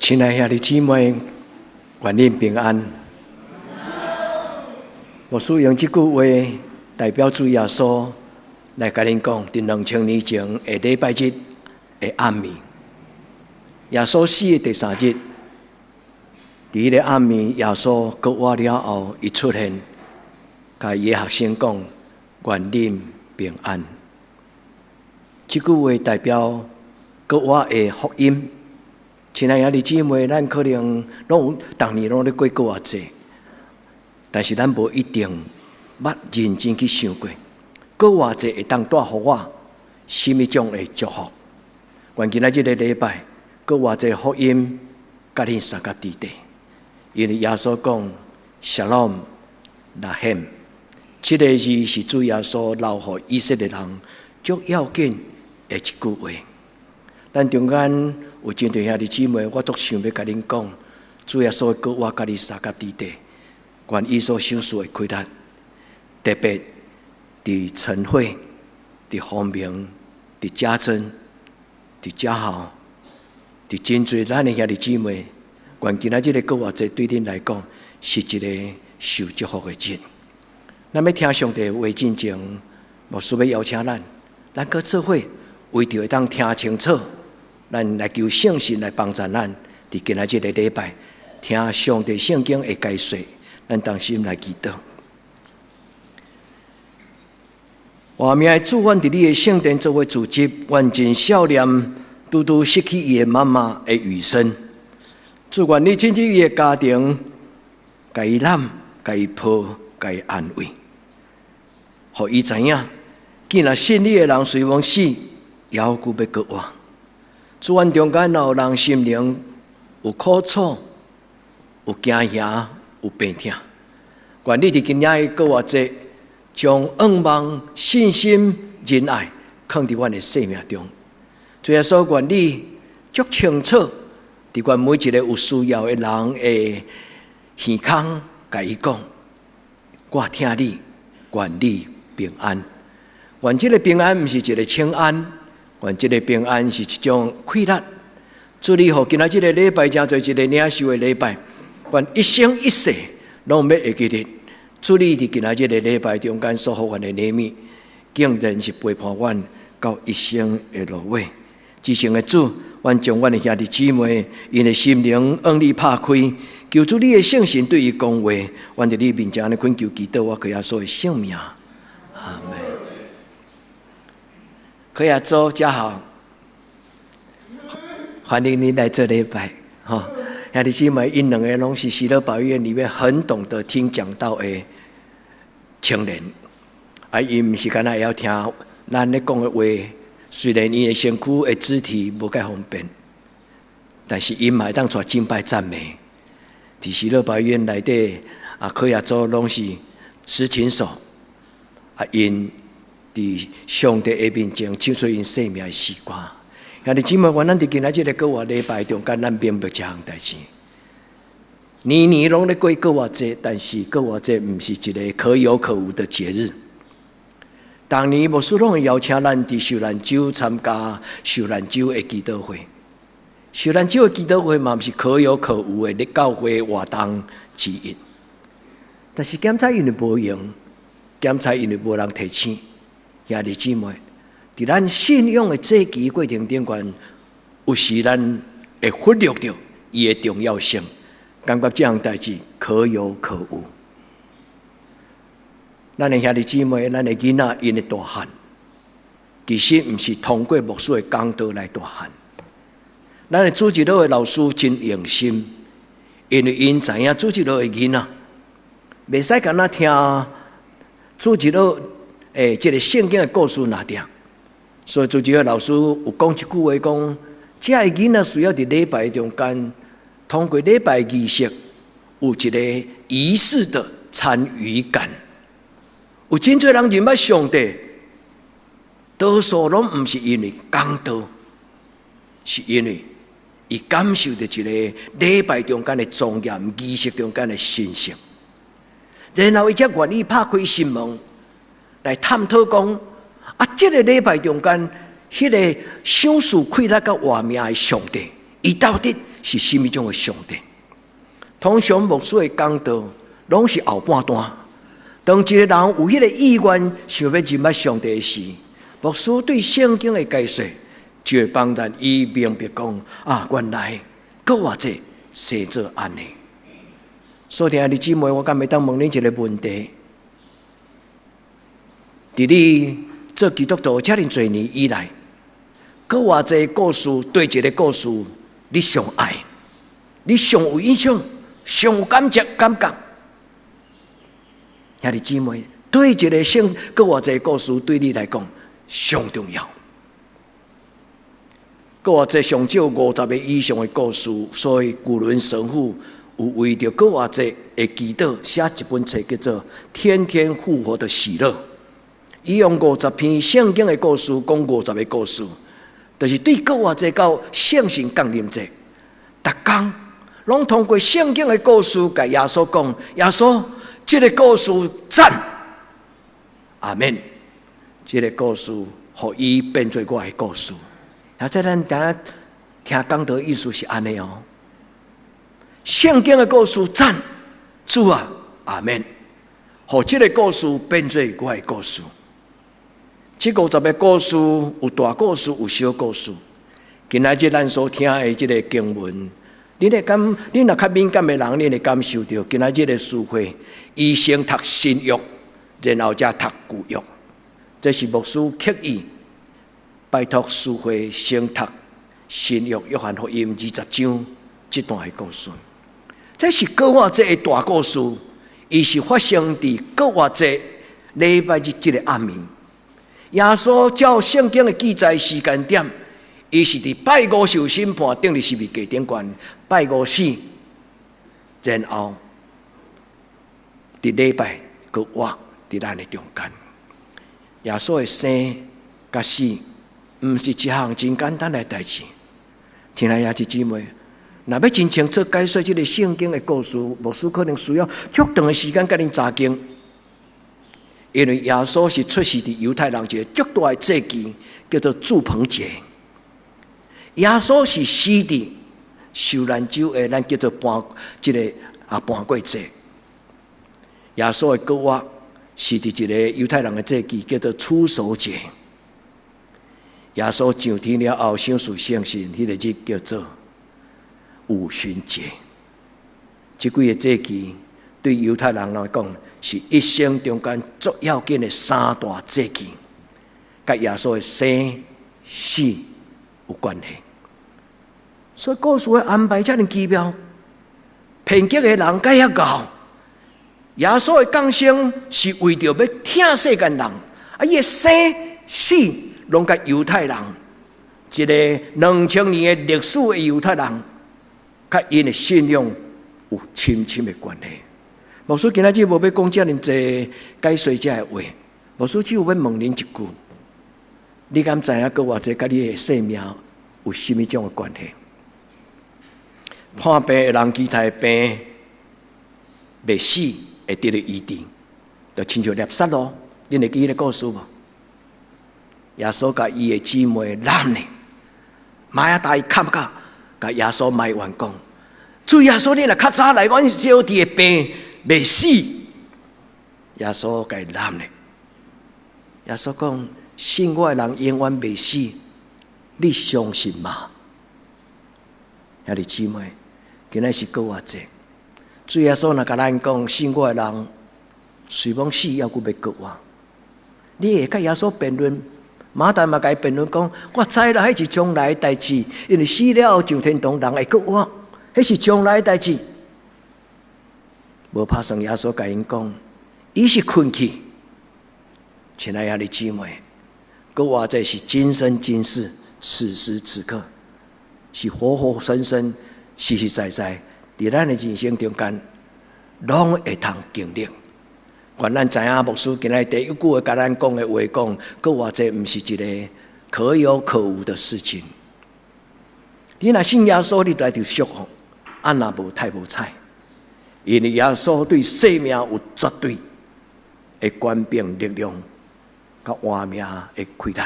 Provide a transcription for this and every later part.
親愛兄弟姊妹，願恁平安。牧師用這句話代表主耶穌來共恁講，佇2000年前的禮拜日的暗暝，耶穌死的第三日，佇彼个暗暝，耶穌復活了後，伊出現，共伊的學生講：願恁平安。這句話代表復活的福音。親愛兄弟姊妹，咱可能攏有逐年攏咧過復活節，但是咱無一定捌認真去想過，復活節會當帶予我啥物種的祝福。願今仔這个禮拜，復活節福音佮恁相佮佇底，因為耶穌講：Shalom 拉罕，這个字是主耶穌留予以色列人足要緊的一句話。咱中間有真濟兄弟姊妹，我足想欲共恁講，主耶穌的復活佮你相佮佇底，願伊所賞賜的氣力，特別佇晨會、佇方明、佇家珍、佇家豪、佇真濟咱的兄弟姊妹，願今仔這个復活節對恁來講是一个受祝福的日。咱欲聽上帝的話進前，牧師欲邀請咱，咱閣做伙為著會當聽清楚。咱來求聖神來幫助咱，佇今仔這个禮拜聽上帝聖經的解說，咱同心來祈禱。活命的主，阮佇你的聖殿做伙聚集，阮真少年，拄拄失去伊的媽媽的雨生。主，願你進入伊的家庭，共伊攬，共伊抱，共伊安慰，予伊知影，既然信你的人雖罔死，猶閣欲過活。主，阮中間若有人心靈有苦楚、有驚嚇、有病痛，願你佇今仔的復活節，將盼望、信心、仁愛囥佇阮的生命中。主耶穌，願你足清楚，佇阮每一个有需要的人的耳空，共伊講：我疼你，願你平安。願這个平安毋是一个請安。願這个平安是一種氣力，主你予今仔這个禮拜成做一个領受的禮拜，願一生一世攏欲會記得主你佇今仔這个禮拜中間所予阮的禮物，竟然是陪伴阮到一生的落尾。至聖的主，願將阮的兄弟姊妹𪜶的心靈向你拍開，求主你的聖神對伊講話，阮佇你面前按呢懇求祈禱，我靠耶穌的聖名，阿門。可以啊，做家好，歡迎你來做禮拜，吼。兄弟姊妹，𪜶兩个攏是喜樂保育院裡面很懂得聽講道的青年，啊，𪜶毋是干焦會曉聽咱咧講的話，雖然𪜶的身軀的肢體無介方便，但是𪜶嘛會當帶敬拜讚美。佇喜樂保育院內底，啊，可以做攏是司琴手，啊，𪜶佇上帝的面前唱出𪜶生命的詩歌。兄弟姊妹，願咱佇今仔這个復活禮拜中間，咱明白一項代誌。年年攏咧過復活節，但是復活節毋是一个可有可無的節日。逐年牧師攏會邀請咱佇受難週參加受難週的祈禱會。受難週的祈禱會嘛，毋是可有可無的教會活動之一。但是檢查因為無閒，檢查因為無人提醒。兄弟姊妹，佇咱信仰的祭期過程頂懸，有時咱會忽略著伊的重要性，感覺這項代誌可有可無。咱的兄弟姊妹，咱的囡仔𪜶的大漢，其實毋是通過牧師的講道來大漢。咱的主日學的老師真用心，因為𪜶知影主日學的囡仔，袂使干焦聽主日學。欸，這个聖經的故事爾爾，所以主日學老師有講一句話，講這个囡仔需要佇禮拜中間，通過禮拜儀式，有一个儀式的參與感。有真濟人認捌上帝，多數攏毋是因為講道，是因為伊感受著一个禮拜中間的莊嚴儀式中間的神聖，然後伊才願意拍開心門來探討講，啊，這个禮拜中間，彼个賞賜氣力佮活命的上帝，伊到底是啥物種的上帝。通常牧師的講道攏是後半段，當一個人有彼個意願想欲認捌上帝時，牧師對聖經的解說就會幫咱伊明白講啊，原來復活節生做按呢。所以，兄弟姊妹，我敢會當問恁一個問題：佇你做基督徒遮爾濟年以來，閣偌濟故事，佗一个故事，你上愛，你上有印象，上有感覺感覺。兄弟姊妹，佗一個聖復活節故事對你來講上重要。復活節上少50個以上的故事，所以古倫神父有為著復活節的祈禱寫一本冊，叫做《天天復活的喜樂》。伊用50篇聖經的故事講50個故事，就是對復活節到聖神降臨節，逐工攏通過聖經的故事，共耶穌講：耶穌，這个故事讚，阿們。這个故事予伊變做我的故事。啊，這咱今仔聽講道意思是按呢哦。聖經的故事讚，主啊，阿們。予這个故事變做我的故事。這50個故事有大故事，有小故事。今仔日咱所聽的這个經文，恁會感，恁若較敏感的人，恁會感受著今仔日的詩會，伊先讀新約，然後才讀舊約。這是牧師刻意拜託詩會先讀新約約翰福音20章這段的故事。這是復活節的大故事，伊是發生佇復活節禮拜日這个暗暝。耶穌照聖經的記載時間點，伊是佇拜五受審判，釘佇十字架頂懸，拜五死，然後佇禮拜閣活佇咱的中間。耶穌的生佮死，毋是一項真簡單的代誌。親愛兄弟姊妹，若欲真清楚解說這个聖經的故事，牧師可能需要足長的時間共恁查經。因為耶穌是出世佇猶太人一个足大的節期，叫做住棚節。耶穌是死佇受難週的，咱叫做盤這个盤過節。耶穌的復活是佇一个猶太人的節期，叫做初熟節。耶穌上天了後，賞賜聖神，彼个日叫做五旬節。這幾个節期對猶太人來講，是一生中間足要緊的三大節期，佮耶穌的生死有關係。所以故事的安排遮爾奇妙，騙局的人蓋遐𠢕。耶穌的降生是為著欲疼世間人，啊，伊的生死攏佮猶太人，一个2000年的歷史的猶太人，佮𪜶的信仰有深深的關係。牧師今仔日無欲講遮爾濟解說這个話，牧師只有欲問恁一句：你敢知影閣偌濟佮你的生命有啥物種的關係？破病的人期待病袂死會得著醫治，就親像拉撒路，恁會記彼个故事無？耶穌共伊的姊妹攬呢，馬大伊哭甲，共耶穌埋怨講：主耶穌，你若較早來，阮小弟的病袂死。耶穌共伊攬呢。耶穌講：信我的人永遠袂死，你相信嗎？兄弟姊妹，今仔是復活節，主耶穌若共咱講，信我的人雖罔死，猶閣欲過活。你會佮耶穌辯論？馬大嘛共伊辯論講：我知啦，彼是將來的代誌，因為死了後上天堂人會過活，彼是將來的代誌。無拍算耶穌共𪜶講，伊是睏去。親愛兄弟姊妹，復活節是今生今世，此時此刻，是活活生生、實實在在，佇咱的人生中間，攏會通經歷。願咱知影牧師今仔日第一句話共咱講的話講，復活節毋是一个可有可無的事情。你若信耶穌，你就愛著祝福；啊，若無太無彩。因為耶穌對生命有絕對的權柄力量，佮活命的氣力。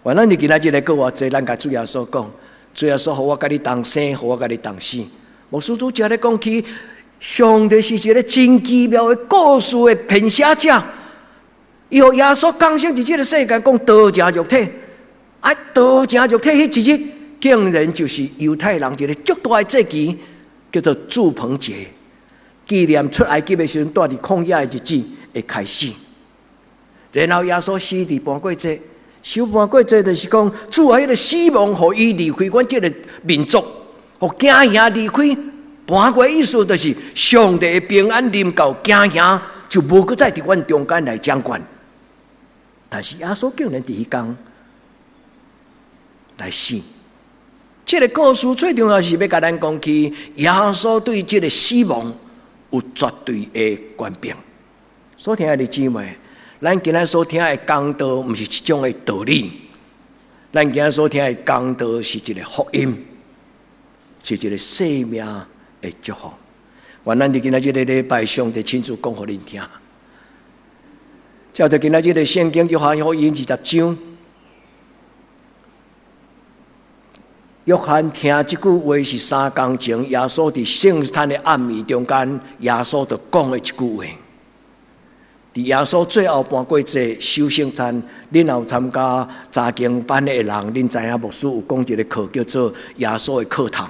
願咱佇今仔日個復活節，咱共主耶穌講：主耶穌予我佮你同生，予我佮你同死。牧師拄才咧講起，上帝是一个真奇妙的故事的編寫者。伊予耶穌降生佇這个世界，講道成肉體，啊，道成肉體彼一日，竟然就是猶太人一个足大的節期，叫做住棚節，紀念出埃及的時陣，蹛佇曠野的日子的開始。然後耶穌死佇盤過節，守盤過節就是講，主啊，彼个死亡，予伊離開阮這个民族，予驚惶離開。盤過意思就是上帝的平安臨到，驚惶就無閣再佇阮中間來掌管。但是耶穌竟然佇彼工來死。這个故事最重要是欲共咱講起，耶穌對這个死亡有絕對的權柄。所聽的姊妹，咱今仔所聽的講道，毋是一種的道理，咱今仔所聽的講道是一个福音，是一个生命的祝福。願咱佇今仔這个禮拜，上帝親自講予恁聽。照著今仔這个聖經約翰福音20章，約翰聽這句話是3工前，耶穌佇聖餐的暗暝中間，耶穌就講的一句話。佇耶穌最後盤過節守聖餐，恁若有參加查經班的人，恁知影牧師有講一个課叫做耶穌的課堂。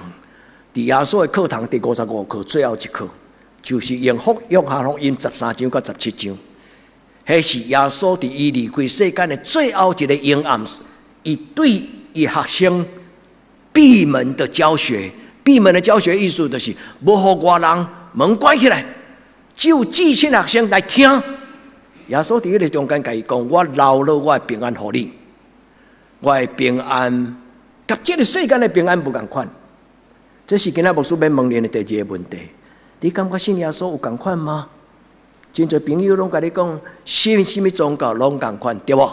佇耶穌的課堂第55課最後一課，就是用福約翰福音13章到17章。彼是耶穌佇伊離開世間的最後一个陰暗，伊對伊學生閉門的教學。閉門的教學意思就是無予外人，門關起來，只有至親學生來聽。耶穌佇彼个中間共伊講：我留落我的平安予你，我的平安，佮這个世間的平安無仝款。這是今仔牧師欲問恁的第二个問題：你感覺信耶穌有仝款嗎？真濟朋友攏共你講，信啥物宗教攏仝款，對無？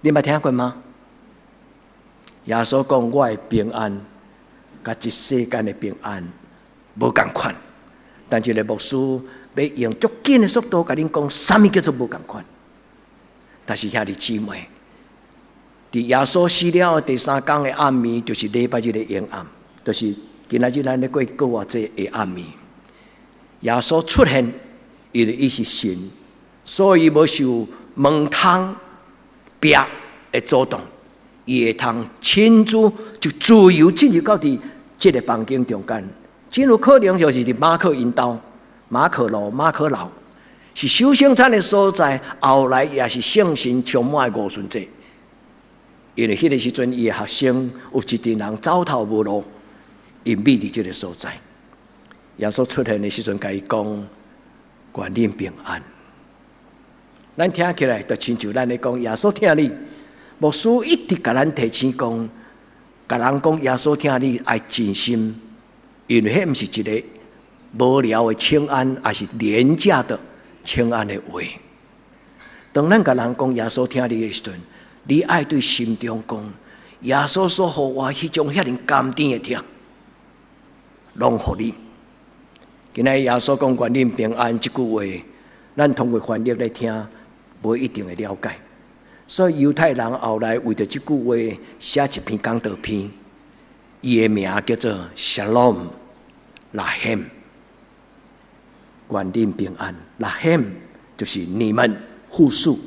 你捌聽過嗎？耶穌講：我的平安，佮這世間的平安無仝款。但這个牧師欲用足緊的速度共恁講，啥物叫做無仝款？但是兄弟姊妹，佇耶穌死了第三工的暗暝，就是禮拜日的陰暗，就是今仔日咱咧過復活節的暗暝。耶穌出現，因為伊是神，所以無受門窗壁的阻擋，伊會通親自就自由進入到佇這个房間中間。真有可能就是佇馬可𪜶兜。馬可樓，馬可樓是守聖餐的所在，後來也是聖神充滿的五旬節。因為彼个時陣，伊的學生有一群人走投無路，隱秘佇這个所在。耶穌出現的時陣，共伊講：願恁平安。咱聽起來就親像咱咧講耶穌疼你。牧師一直共咱提醒講，共人講耶穌疼你愛真心，因為彼毋是一个無聊的請安，抑是廉價的請安的話。當咱共人講耶穌疼你的時陣，你愛對心中講，耶穌所予我彼種遐爾甘甜的疼，攏予你。今仔耶穌講願恁平安這句話，咱通過翻譯來聽，無一定會了解。所以猶太人後來為著這句話寫一篇講道篇，伊的名叫做 Shalom Aleichem。願恁平安，Aleichem 就是你們複數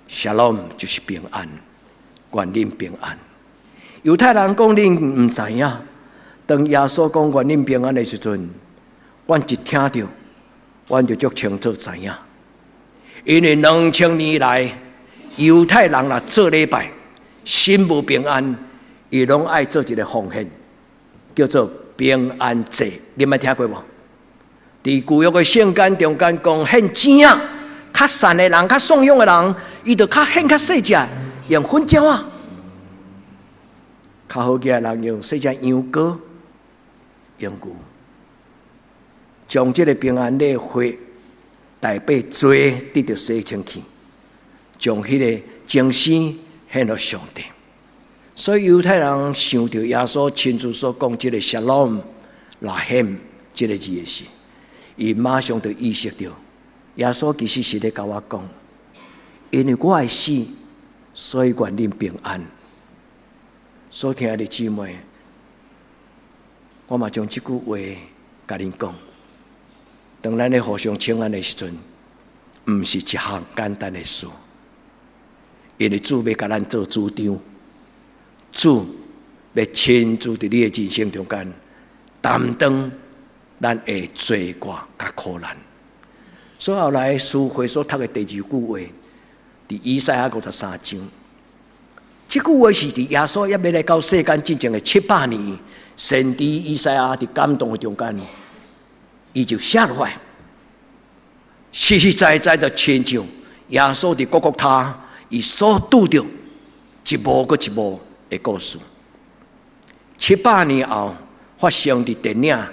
，Shalom 就是平安，願恁平安。猶太人講恁毋知影，當耶穌講願恁平安的時陣，阮一聽著，阮就足清楚知影，因為2000年來，猶太人若做禮拜，心無平安，伊攏愛做一个奉獻，叫做平安祭。你捌聽過無？佇舊約的聖經中間講獻錢仔，較善的人、較信仰的人，伊就較獻較細隻，用粉鳥仔；較好額的人用細隻羊羔、用牛，將這个平安的血代表罪得著洗清氣，將彼个精神獻予上帝。所以猶太人想著耶穌親自所講這个 Shalom Aleichem 這个字的時，伊馬上就意識著，耶穌其實是咧共我講，因為我的死，所以願恁平安。所疼的姊妹，我嘛將這句話共恁講。當咱咧互相請安的時陣，毋是一項簡單的事，因為主欲共咱做主張，主欲親自佇你的人生中間擔當咱的罪過佮苦難。所以後來書會所讀的第二句話，佇以賽亞53章，這句話是佇耶穌猶未來到世間進前的700年，先知以賽亞佇感動的中間，伊就寫落來，實實在在的親像耶穌佇各各他，伊所拄著一幕閣一幕的故事。700年後發生佇電影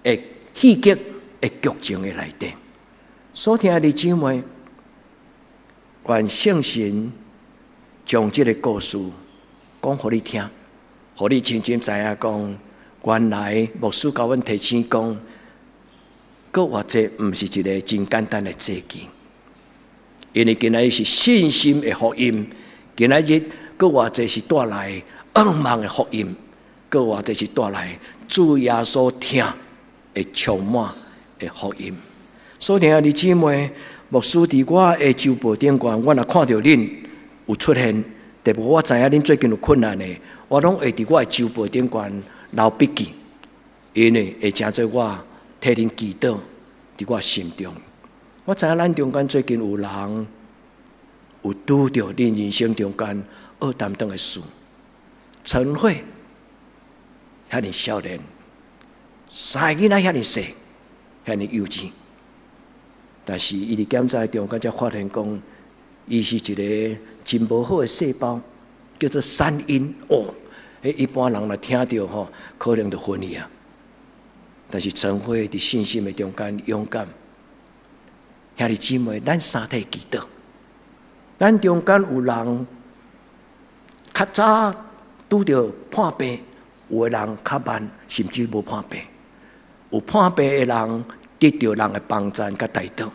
的戲劇的劇情的內底。所聽的姊妹，願聖神將這个故事講予你聽，予你真正知影講，原來牧師共阮提醒講，復活節毋是一个真簡單的節期，因為今仔日是信心的福音，今仔日復活節是帶來向望的福音，復活節是帶來主耶穌疼的充滿的福音。所聽的姊妹，牧師佇我的週報頂懸，我若看著恁有出現，特別我知影恁最近有困難的，我攏會佇我的週報頂懸留筆記，因為會成做我替恁祈禱佇我心中。我知影咱中間最近有人有拄著恁人生中間愛擔當的事，陳慧遐爾少年，三个囡仔遐爾細，遐爾幼稚。但是，伊佇檢查中間才發現講，伊是一个真無好的細胞，叫做三陰哦。彼一般人若聽著吼，可能就昏去啊。但是陳慧佇信心的中間勇敢，兄弟姊妹，咱相替祈禱。咱中間有人較早拄著破病，有的人較慢，甚至無破病。有破病的人，得著人的幫贊佮代禱，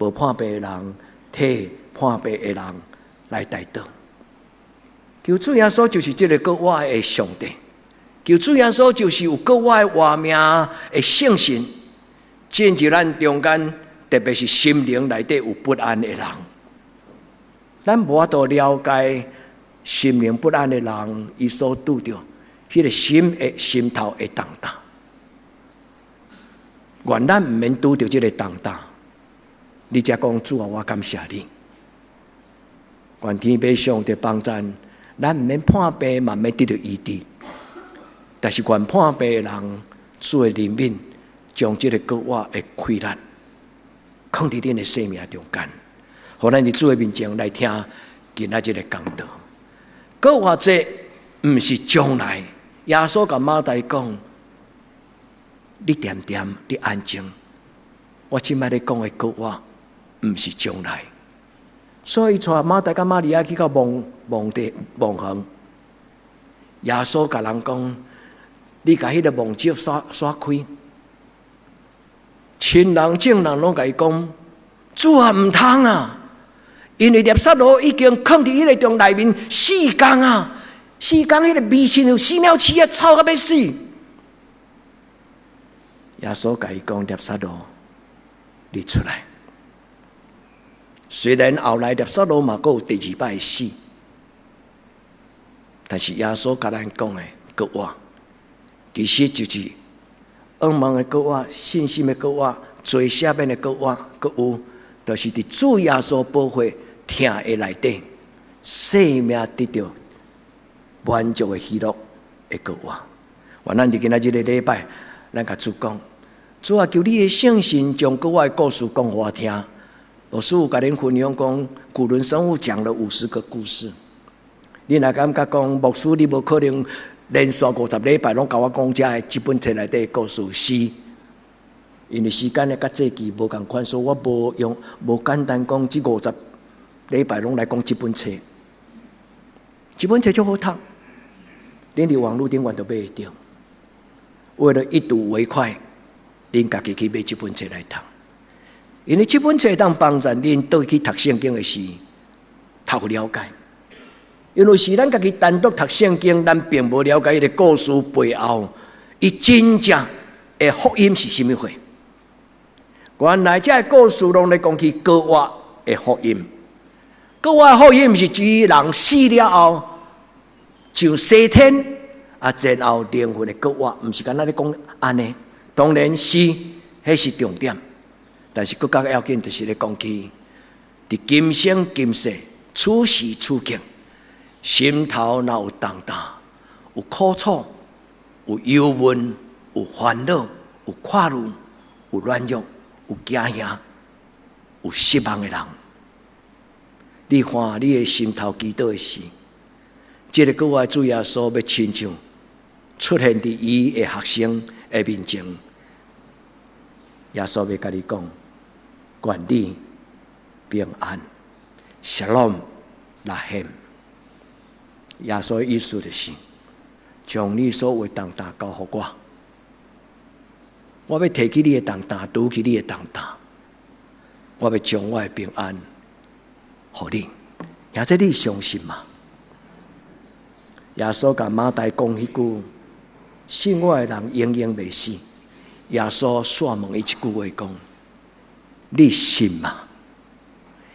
無破病的人替破病的人來代禱。求主耶穌就是這个復活的上帝，求主耶穌就是有復活的活命的聖神，進入咱中間，特別是心靈內底有不安的人，咱無法度了解心靈不安的人，伊所拄著彼个心的心頭的重擔。願咱毋免拄著這个重擔，你才講主啊，我感謝你。願天父上帝幫贊，咱毋免破病，嘛免得著醫治。但是願破病的人，主的憐憫，將這个復活的氣力，囥佇恁的生命中間，予咱佇主的面前來聽今仔這个講道。復活節毋是將來，耶穌共馬大講。你恬恬，你安靜。我這擺咧講的復活，毋是將來。所以，帶馬大佮瑪利亞去到墓墓地墓園，耶穌共人講：你共彼个墓石徙徙開。親人、眾人攏共伊講：主啊，毋通啊！因為納撒羅已經囥佇彼个洞內面四工啊，四工彼个味親像死貓鼠仔，臭甲欲死。耶穌共伊講：納撒羅，你出來。雖然後來納撒羅嘛閣有第二擺死，但是耶穌共咱講的復活，其實就是向望的復活、信心的復活、罪赦免的復活，閣有就是佇主耶穌寶血疼的內底，生命得著滿足的喜樂的復活。願咱佇今仔這个禮拜，咱共主講。主啊，求你的聖神將復活的故事講予我聽。牧師有共恁分享講，古倫生物講了50個故事。你若感覺講，牧師你無可能連續50禮拜攏共我講這个這本冊內底的故事，是，因為時間的佮節期無仝款，所以我無用無簡單講這50禮拜攏來講這本冊。這本冊足好讀，恁佇網路頂懸都買會著。為了一睹為快，恁家己去買這本冊來讀，因為這本冊會當幫助恁倒去讀聖經的時，較有了解。因為是咱家己單獨讀聖經，咱並無了解彼个故事背後，伊真正的福音是啥物貨？原來這个故事攏咧講起復活的福音。復活的福音毋是指人死了後上西天啊，然後靈魂的復活，毋是干焦咧講按呢。當然是，彼是重點，但是閣較要緊就是咧講起，佇今生今世，此時此刻，心頭若有重擔，有苦楚，有憂悶，有煩惱，有掛慮，有軟弱，有驚嚇，有失望的人，你看你的心頭祈禱的時，這个復活主耶穌欲親像出現佇伊的學生的面前，耶穌欲共你講，願你平安，Shalom 拉罕。耶穌的意思就是，將你所有的重擔交予我，我欲提起你的重擔，除去你的重擔，我欲將我的平安予你。兄弟，你相信嗎？耶穌共馬大講彼句：信我的人永遠袂死。耶穌煞問伊一句話講：你信嗎？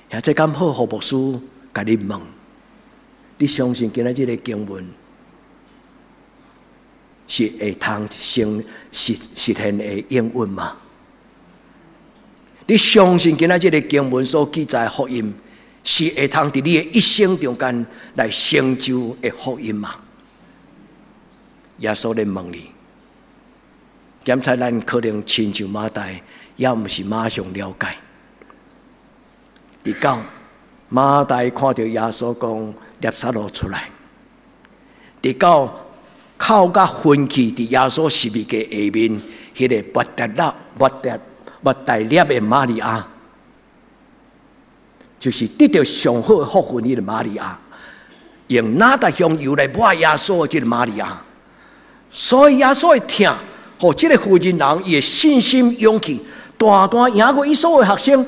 兄弟敢好，予牧師共你問？你相信今仔這个經文是會通成實實現的應允嗎？你相信今仔這个經文所記載的福音是會通佇你的一生中間來成就的福音嗎？耶穌咧問你，檢查咱可能親像馬大，也毋是馬上了解。直到馬大看著耶穌講拉撒路出來，直到哭甲昏去佇耶穌十字架下面，彼个抹大拉的瑪利亞，就是得著上好的福分彼个瑪利亞，用哪噠香油來抹耶穌的這个瑪利亞，所以耶穌的疼，予這个婦人人伊的信心勇氣，大大贏過伊所有學生。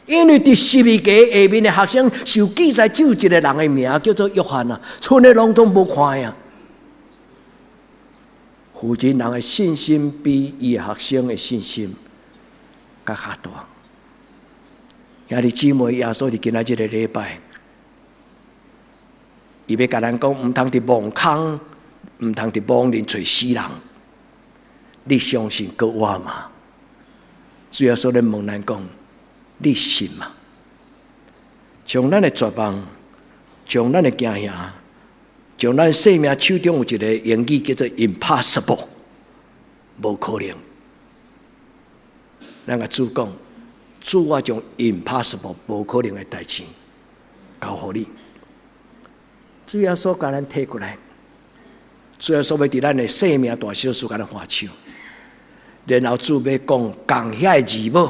因為佇十字架下面的學生受記載只有一个人的名叫做約翰啊，賰的攏總無看啊。婦人人的信心比伊的學生的信心閣較大。兄弟姊妹，耶穌佇今仔這个禮拜，伊欲共咱講，毋通佇墓空，毋通佇墓裡揣死人。你相信閣活嗎？主耶穌咧問咱講：你信嗎？將咱的絕望，將咱的驚嚇，將咱生命手中有一个英語叫做 impossible，無可能。咱共主講，主，我將 impossible 無可能的代誌交予你。主耶穌共咱提過來，主耶穌欲佇咱的生命大小事共咱還手，然後主欲講仝遐的字母，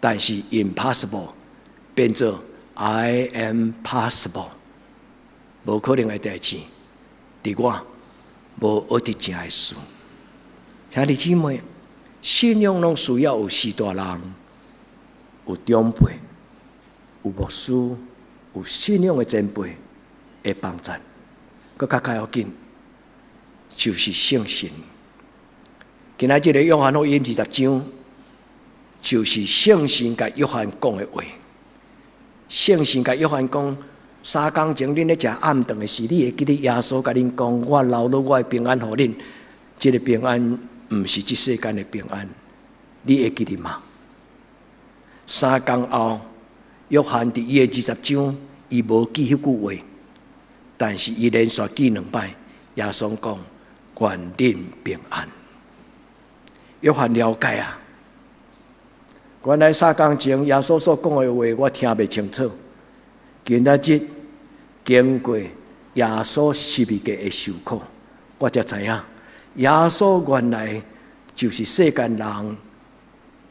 但是 impossible 變做 I am possible，無可能的代誌，佇我無學佇正的事。兄弟姊妹，信仰攏需要有序大人，有長輩，有牧師，有信仰的前輩的幫贊。閣較較要緊，就是聖神。今仔這个約翰福音20章，就是聖神共約翰講的話。聖神共約翰講，3工前恁咧食暗頓的時，你會記得耶穌共恁講：我留落我的平安予恁，這个平安毋是這世間的平安，你會記得嗎？3工後，約翰佇伊的二十章，伊無記彼句話，但是伊連續記兩擺，耶穌講：願恁平安。約翰了解啊，原來3工前耶穌所講的話，我聽袂清楚。今仔日經過耶穌十字架的受苦，我才知影，耶穌原來就是世間人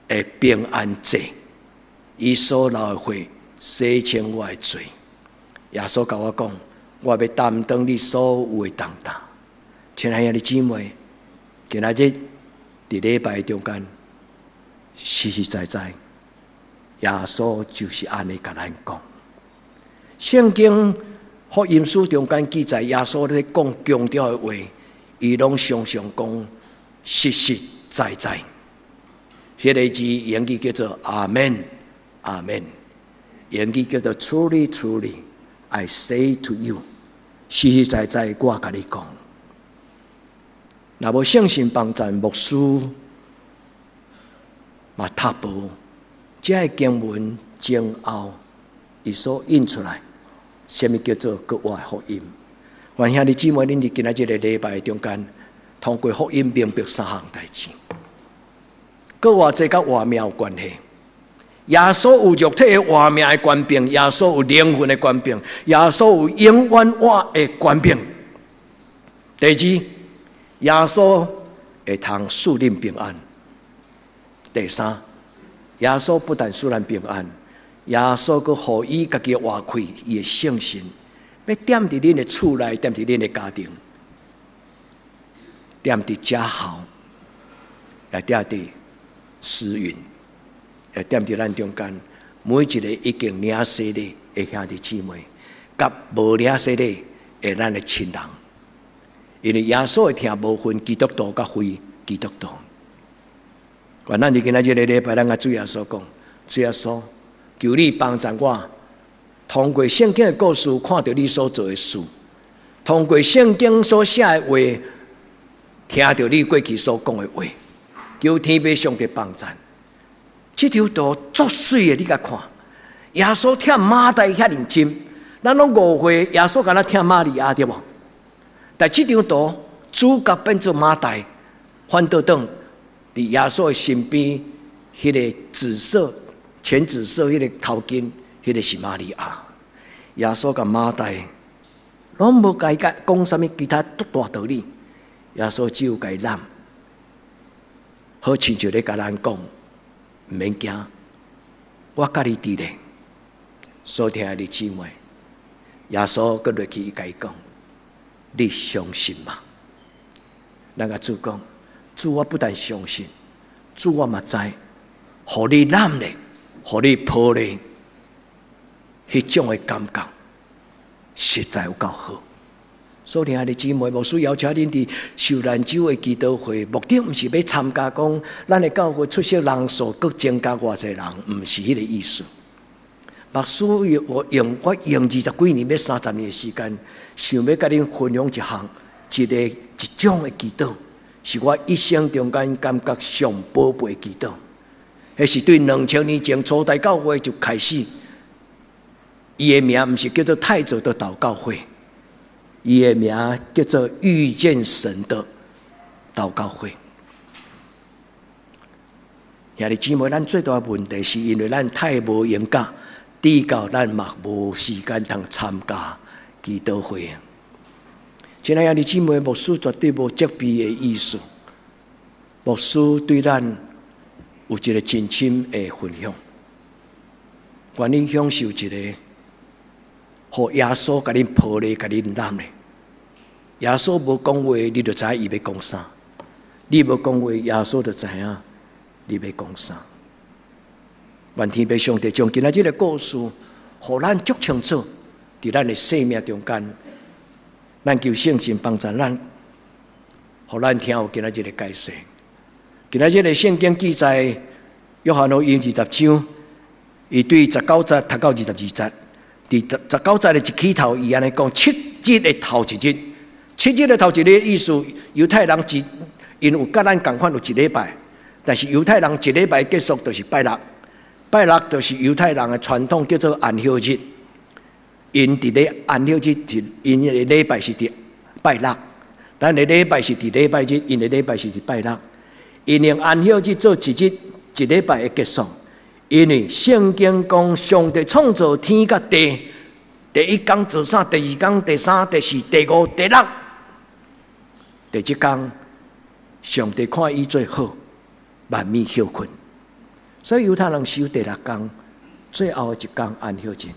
的平安祭，伊所流的血洗清我的罪。耶穌共我講，我欲擔當你所有的重擔。親愛的姊妹，今仔日佇禮拜中間，實實在在，耶穌就是按呢共咱講。聖經福音書中間記載，耶穌咧講強調的話，伊攏常常講實實在在。彼个字英語叫做阿門，阿門。英語叫做 Truly, truly, I say to you，實實在在我共你講。若無聖神幫贊牧師嘛讀無，這个經文前後，伊所印出來，啥物叫做閣活福音？願兄弟姊妹，恁佇今仔這个禮拜中間，通過福音明白三項代誌。閣活這佮活命有關係。耶穌有肉體的活命的權柄，耶穌有靈魂的權柄，耶穌有永遠活的權柄。第二，耶穌會通賜恁平安。第三，耶穌不但賜咱平安，耶穌閣予伊家己的活氣，伊的聖神，欲踮佇恁的厝內，踮佇恁的家庭，踮佇家校，也踮佇私雲，也踮佇咱中間，每一个已經領洗禮的兄弟姊妹，佮無領洗禮的咱的親人。因為耶穌的疼無分基督徒佮非基督徒。願咱佇今仔這个禮拜，咱共主耶穌講：主耶穌，求你幫助我，通過聖經的故事，看著你所做的事；通過聖經所寫的話，聽著你過去所講的話。求天父上帝幫贊。這張圖足媠的，你共看。耶穌疼馬大遐爾深，咱攏誤會耶穌敢若疼瑪利亞對無？但這張圖主角變做馬大，反倒轉佇耶穌的身邊，彼个紫色、淺紫色彼个頭巾，彼个是瑪利亞。耶穌共馬大攏無共伊講啥物其他足大道理，耶穌只有共伊攬，好親像咧共咱講，毋免驚，我佮你佇咧。所疼的姊妹，耶穌閣落去伊共伊講：你相信嗎？咱共主講，主我不但相信，主我嘛知，予你攬咧，予你抱咧，彼種的感覺實在有夠好。所疼的姊妹，牧師邀請恁佇受難週的祈禱會，目的毋是欲參加講咱的教會出席人數閣增加偌濟人，毋是彼个意思。牧師用我用我用二十幾年，欲30年的時間，想欲共恁分享一項，一个一種的祈禱，是我一生中間感覺上寶貝的祈禱。彼是對2000年前初代教會就開始，伊的名毋是叫做太早的禱告會，伊的名叫做遇見神的禱告會。兄弟姊妹，咱最大的問題是因為咱太無閒甲，直到咱嘛無時間通參加祈禱會。親愛兄弟姊妹，牧師絕對無責備的意思。牧師對咱有一個真深的分享，願你享受一個，予耶穌共恁抱咧，共恁攬咧。耶穌無講話，你就知伊欲講啥；你無講話，耶穌就知影你欲講啥。願天父上帝將今仔這个故事，予咱足清楚，佇咱的生命中間，咱求聖神幫助咱，予咱聽有今仔這个解釋。今仔這个聖經記載，約翰福音20章，伊對19節讀到22節，佇19節的一起頭，伊按呢講七日的頭一日，七日的頭一日意思，猶太人一𪜶有佮咱仝款有一禮拜，但是猶太人一禮拜結束就是拜六，拜六就是猶太人的傳統叫做安息日。𪜶佇咧安息日是𪜶的禮拜是佇拜六，咱的禮拜是佇禮拜日，𪜶的禮拜是佇拜六。𪜶用安息日做一日一禮拜的結束，因為聖經講上帝創造天佮地，第一工做啥？第二工、第三、第四、第五、第六，第七工，上帝看伊做好，萬物歇睏。所以猶太人守第六工，最後的一工安息日。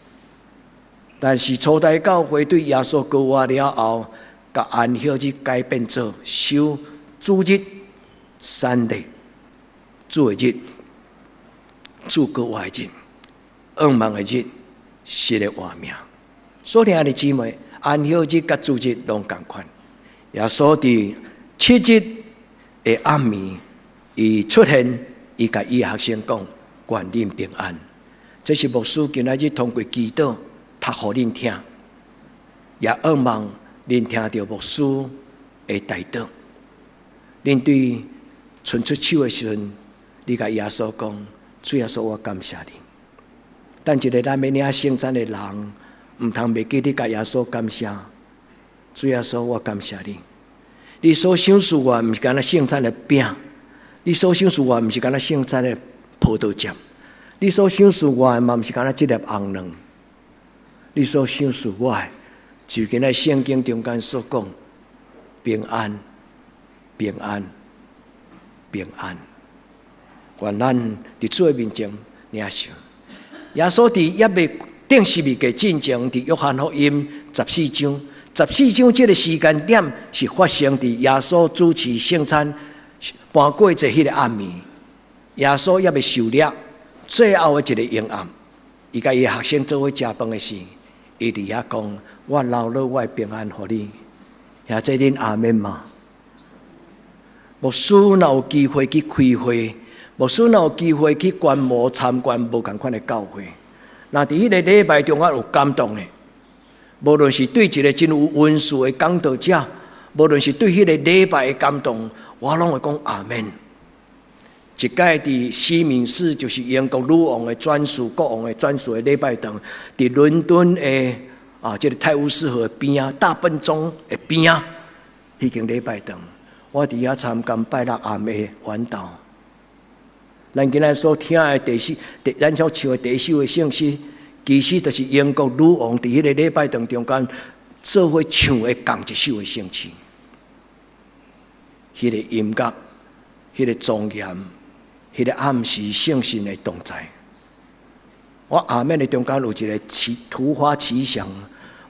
但是初代教會對耶穌復活了後，共安息日改變做守主日。Sunday，主的日，主復活的日，向望的日，新的活命。所以兄弟姊妹，安息日佮主日攏仝款。耶穌佇七日的暗暝，伊出現，伊共伊學生講：願恁平安。這是牧師今仔日通過祈禱讀予恁聽，也向望恁聽著牧師的代禱。恁對伸出手的時陣，你共耶穌講：主耶穌，我感謝你。等一下咱欲領聖餐的人，毋通袂記得共耶穌感謝。主耶穌，我感謝你。你所賞賜我，毋是干焦聖餐的餅；你所賞賜我，毋是干焦聖餐的葡萄汁；你所賞賜我的，嘛毋是干焦這粒紅卵。你所賞賜我的，就今仔聖經中間所講，平安，平安，平安。願咱佇主的面前領受。耶穌佇猶未釘十字架進前，佇約翰福音十四章，十四章這个時間點是發生佇耶穌主持聖餐盤過節彼个暗暝，耶穌猶未受掠，最後的一个黑暗，伊共伊學生做伙食飯的時，伊佇遐講：我留落我的平安予你，兄弟恁阿們嗎？牧師若有機會去開會，牧師若有機會去觀摩參觀無仝款的教會，若佇彼个禮拜中我有感動的，無論是對一个真有恩賜的講道者，無論是對彼个禮拜的感動，我攏會講阿們。一擺佇西敏寺，就是英國女王的專屬、國王的專屬的禮拜堂，佇倫敦的啊，這个泰晤士河邊仔，大笨鐘的邊仔，彼間禮拜堂，我佇遐參加拜六暗的晚禱。咱今仔所聽的第四，咱所唱的第一首的聖詩，其實就是英國女王佇彼个禮拜堂中間做伙唱的仝一首的聖詩。彼个音樂，彼个莊嚴，彼个暗示聖神的同在。我阿們的中間有一个奇突發奇想，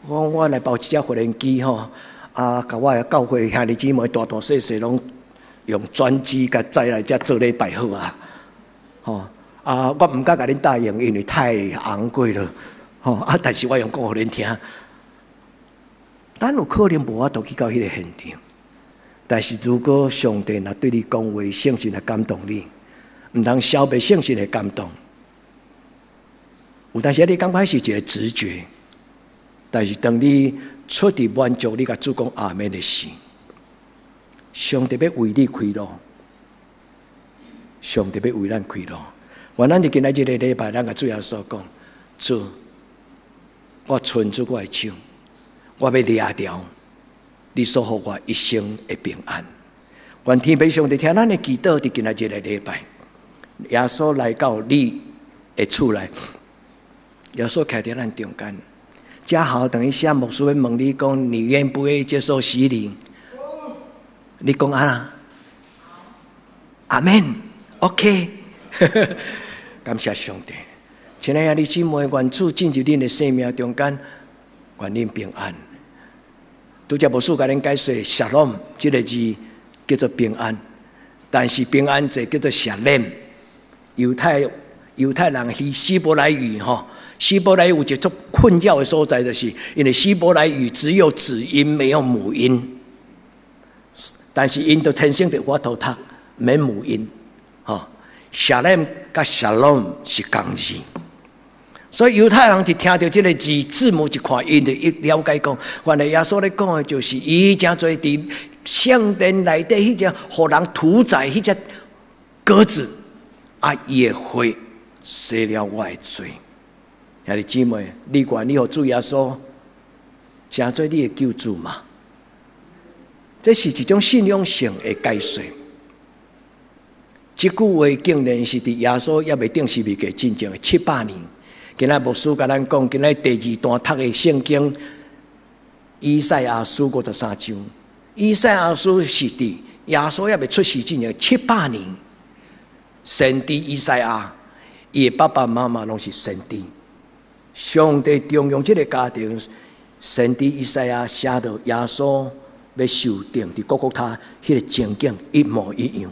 我講我來包一隻無人機吼，啊，共我的教會兄弟姊妹大大細細攏用專機共載來遮做禮拜好啊。吼啊！我毋敢共恁答應，因為太昂貴了。吼啊！但是我用講予恁聽，咱有可能無法度去到彼个現場，但是如果上帝若對你講話，聖神來感動你，毋通消滅聖神的感動。有當時你感覺是一个直覺，但是當你出佇滿足你共主講阿們的時，上帝欲為你開路。上帝欲為咱開路，願咱佇今仔這个禮拜，咱共主耶穌講：主，我伸出我的手，我欲掠著你所予我一生的平安。願天父上帝聽咱的祈禱，佇今仔這个禮拜，耶穌來到你的厝內，耶穌徛佇咱中間。嘉豪，等一下牧師會問你講，你願不願意接受洗禮？你講啊？阿們。OK，感謝上帝。親愛的兄弟姊妹，願主進入恁的生命中間，願恁平安。拄才牧師共恁解釋，shalom 這个字叫做平安，但是平安字叫做 shalem。猶太人希伯來語吼，希伯來語有一個足困擾的所在，就是因為希伯來語只有子音沒有母音，但是𪜶都天生就有法度讀，免母音。吼，shalem 佮 shalom 是仝字，所以猶太人一聽著這个字字母一看，𪜶就一了解講，原來耶穌咧講的就是伊誠濟佇聖殿內底彼隻予人屠宰彼隻鴿子，啊，伊的血洗了我的罪。兄弟姊妹，你願意予主耶穌成做你的救主嗎？這是一種信仰性的解說。這句話竟然是佇耶穌猶未釘十字架進前的700年。今仔牧師共咱講，今仔第二段讀的聖經，以賽亞書53章。以賽亞書是佇耶穌猶未出世之前七百年，先知以賽亞，伊的爸爸媽媽攏是先知。上帝重用這个家庭，先知以賽亞寫著耶穌欲受釘佇各各他彼个情景一模一樣。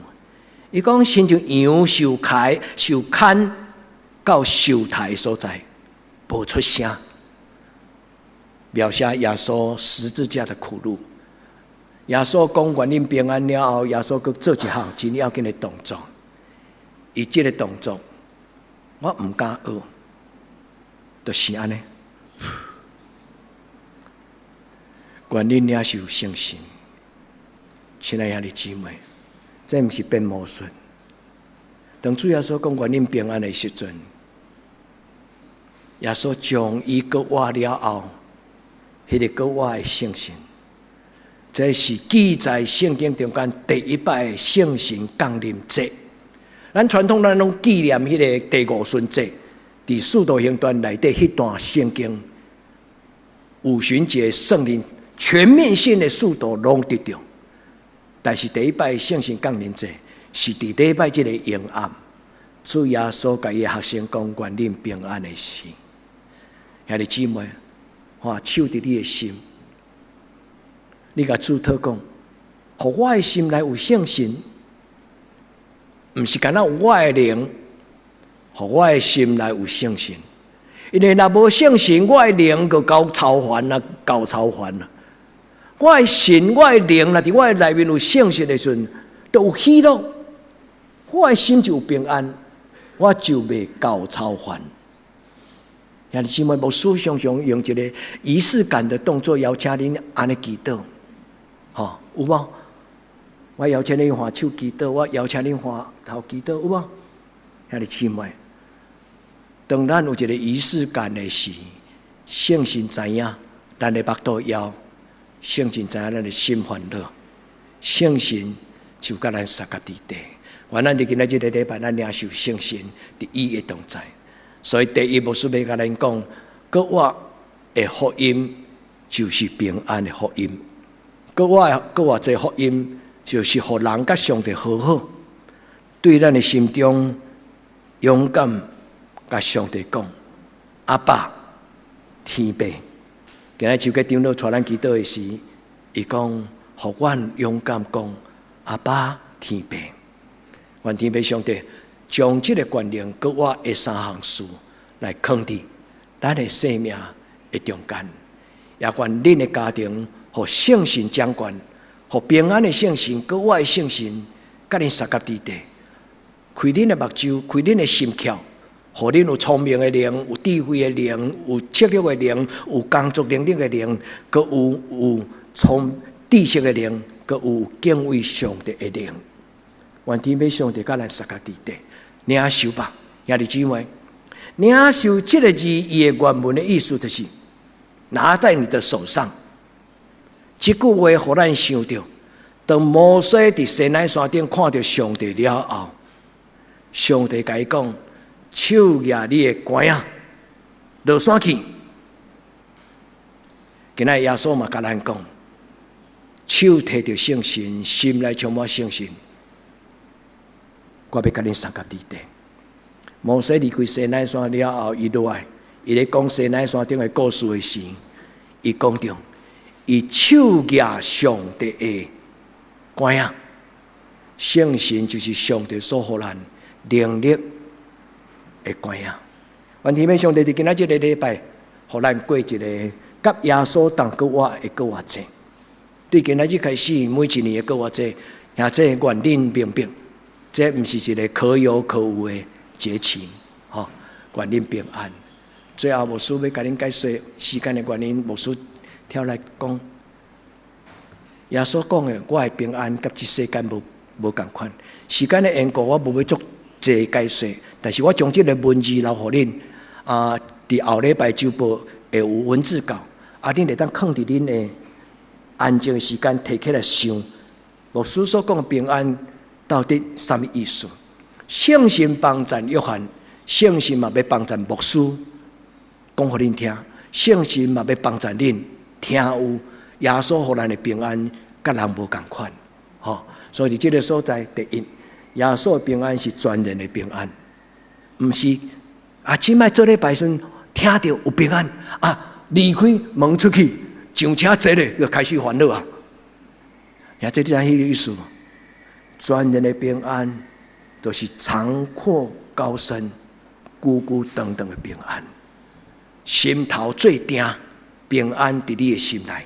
伊講親像羊受開、受牽到受刣所在，無出聲，描寫耶穌十字架的苦路。耶穌講願恁平安了後，耶穌閣做一項真要緊的動作。伊這个動作，我毋敢學，就是按呢。願恁領受聖神，親愛兄弟姊妹，這毋是變魔術。當主耶穌講願恁平安的時陣，耶穌將伊閣活了後，彼个閣活的聖神，這是記載聖經中間第一擺聖神降臨節。咱傳統咱攏紀念彼个第五旬節，佇使徒行傳內底彼段聖經，五旬節聖靈全面性的使徒攏得著。但是第一擺聖神降臨節是佇禮拜日的夜暗，主耶穌共伊的學生講願恁平安的時，兄弟姊妹，看手佇你的心，你共主禱講，予我的心內有聖神，毋是干焦有我的靈，予我的心內有聖神。因為若無聖神，我的靈就夠操煩啊，夠操煩啊。我的神，我的靈，若佇我的內面有聖神的時陣，就有喜樂，我的心就有平安，我就袂夠操煩。兄弟姊妹，牧師常常用一個儀式感的動作邀請恁按呢祈禱，吼，有無？我邀請恁橫手祈禱，我邀請恁橫頭祈禱，有無？兄弟姊妹，當咱有一個儀式感的時，聖神知影咱的腹肚枵，聖神知影咱的心煩惱，聖神就佮咱相佮佇底。願咱佇今仔這个禮拜，咱領受聖神佇伊的同在。所以第一，牧師欲共咱講，閣活的福音就是平安的福音。閣活閣活這福音，就是予人佮上帝和好，對咱的心中勇敢共上帝講：阿爸，天父。今日手機長老帶咱祈禱的時，伊講，予阮勇敢講：阿爸，天父。願天父上帝將這个權能閣活的三項事來囥佇咱的生命的中間，也願恁的家庭予聖神掌權，予平安的聖神、閣活的聖神，佮恁相佮佇底，開恁的目睭，開恁的心竅，予恁有聰明的靈，有智慧的靈，有策略的靈，有工作能力的靈，閣有聰知識的靈，閣有敬畏上帝的靈。願天父上帝佮咱相佮佇底。領受吧，兄弟姊妹，領受這个字，伊的原文的意思就是拿在你的手上。這句話予咱想著，當摩西佇西奈山頂看著上帝了後，上帝共伊講：手舉你的拐仔，落山去。今仔耶穌嘛共咱講：手提著聖神，心內充滿聖神。我欲佮恁相佮佇底。摩西離開西奈山了後，伊落來，伊咧講西奈山頂的故事的時，伊講著，伊手舉上帝的拐仔，聖神就是上帝所予咱能力的拐仔。願天父上帝佇今仔這个禮拜，予咱過一个佮耶穌同閣活的復活節。對今仔日開始，每一年的復活節，兄弟願恁明白，這毋是一个可有可無的節期，吼！願恁平安。最後，牧師欲共恁解說時間的原因，牧師跳來講，耶穌講的，我的平安佮這世間無仝款。時間的緣故，我無欲足濟解說，但是我將這个文字留予恁。啊，佇後禮拜週報會有文字稿，啊，恁會當囥佇恁的安靜的時間提起來想。牧師所講的平安到底啥物意思？聖神幫贊約翰，聖神嘛欲幫贊牧師講予恁聽，聖神嘛欲幫贊恁聽有耶穌予咱的平安，佮人無仝款，吼！所以佇這个所在，第一，耶穌的平安是全然的平安，毋是啊！這擺做禮拜時聽著有平安啊，離開門出去上車坐咧，就開始煩惱啊！兄弟，你知彼个意思無？全然的平安，就是長闊高深、久久長長的平安。心頭做定，平安佇你的心內。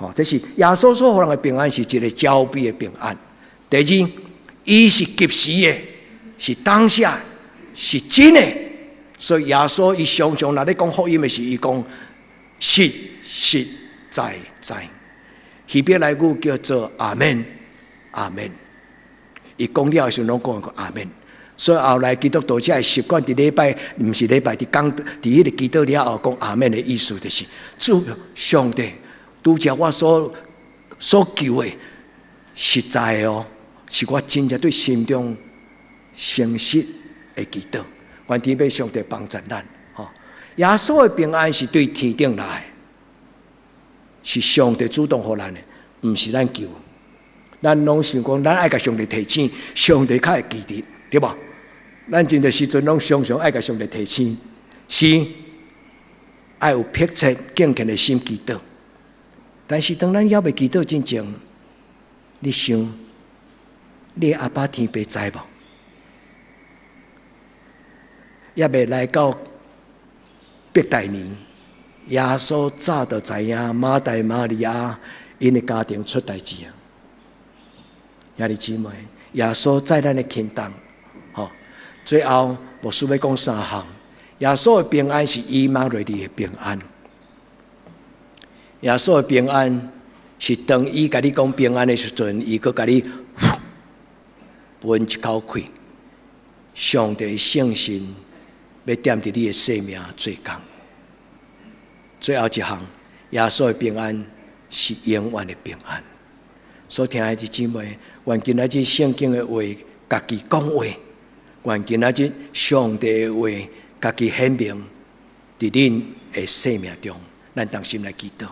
吼，這是耶穌所予人的平安，是一个交臂的平安。第二，伊是及時的，是當下，是真的。所以耶穌伊常常若咧講福音的時，伊講實實在在。希伯來語叫做阿門，阿門。伊講了的時陣，攏講一個阿門。所以後來基督徒才會習慣佇禮拜，毋是禮拜佇講佇彼個祈禱了後講阿門的意思，就是主上帝拄才我所求的實在的哦，是我真正對心中誠實的祈禱。願天父上帝幫助咱。吼，耶穌的平安是對天頂來，是上帝主動予咱的，毋是咱求。咱攏想講，咱愛共上帝提醒，上帝較會記得，對無？咱真濟時陣攏常常愛共上帝提醒，是愛有迫切敬虔的心祈禱。但是當咱猶未祈禱之前，你想，你的阿爸天父知無？猶未來到伯大尼，耶穌早就知影馬大、瑪利亞𪜶的家庭出代誌啊！兄弟姊妹，耶穌在咱的行動，吼，最後牧師欲講三項。耶穌的平安是以馬內利的平安。耶穌的平安是當伊共你講平安的時陣，伊閣共你噴一口氣。上帝聖神欲踮佇你的生命做工。最後一項，耶穌的平安是永遠的平安。所聽的姊妹，願今仔日聖經的話，家己講話；願今仔日上帝的話，家己顯明佇恁的生命中。咱同心來祈禱。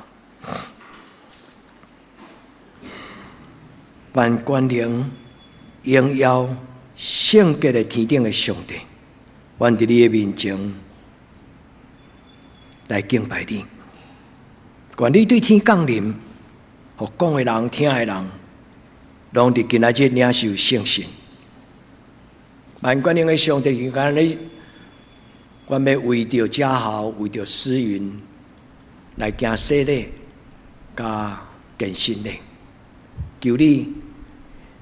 願權能、榮耀、聖潔的天頂的上帝，阮佇你的面前來敬拜你。願你對天降臨，予講的人、聽的人，攏佇今仔日領受聖神。萬權能的上帝，今日阮欲為著家豪，為著思雲來行洗禮，佮堅振禮，求你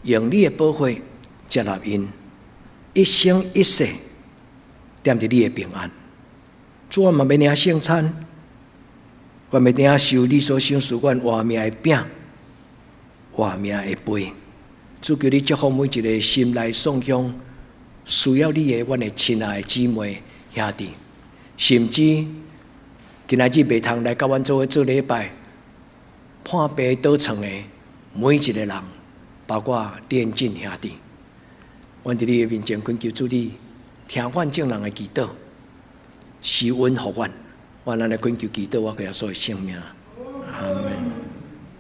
用你的寶血接納𪜶，一生一世踮佇你的平安。主，我嘛欲領聖餐，我欲領受你所賞賜阮活命的餅、活命的杯。主，求你祝福每一个心內送香需要你的阮的親愛的姊妹兄弟，甚至今仔日袂通來佮阮做伙做禮拜、破病倒床的每一个人，包括連進兄弟，阮佇你的面前懇求主你聽阮眾人的祈禱，施恩予阮，阮按呢懇求祈禱，我耶穌的聖名。